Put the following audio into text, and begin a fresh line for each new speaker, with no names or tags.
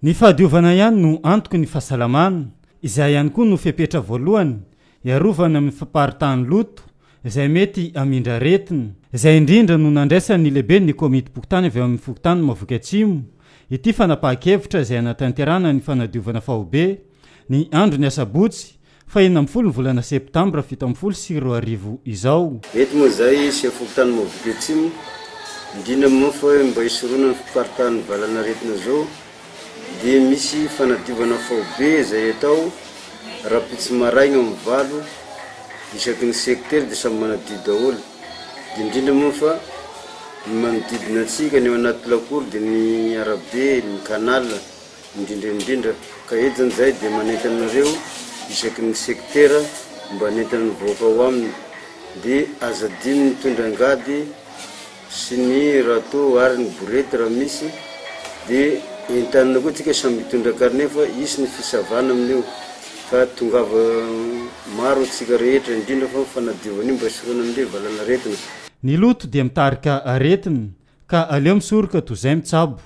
Ny fahadiovana ihany no antoky ny fahasalamana, izay ihany koa no fepetra voalohany hiarovana amin'ny fiparitahan'ny loto izay mety hamindra aretina. Izay indrindra no nandraisan'ny lehiben'ny komitim-pokontany avy ao amin'ny fokontany Mavoky Atsimo ity fanapahan-kevitra izay hanatanterahana ny fanadiovana faobe ny andron'ny asabotsy Faha 16 ny volana septambra 2017 izao.
Eto moa izay chef fokontany Maovoky Atsimo, indrindra moa fa hoe mba hisoroana ny fiparitahan'ny valan'aretina izao dia misy fanadiovana faobe izay atao rahampitso maraigna amin'ny 8 isaky ny secteur dia samy manadio daholo, dia indrindra moa fa ny manodidina antsika ny ao anaty lakoro dia ny arabe, ny canal. Indrindra indrindra ka eto zany zahay dia manentana anareo isaky ny secteur mba hanentana ny vahoaka ao aminy dia aza adino ny mitondra angady sy ny râteau ary ny borety raha misy dia entanina koa tsika samy mitondra carnet fa hisy ny fisavana amin'io ka tongava maro antsika rehetra indrindra fa fanadiovana io mba hisorohana an'le valanaretina.
Ny loto dia mitarika aretina ka aleo misoroka toy izay mitsabo.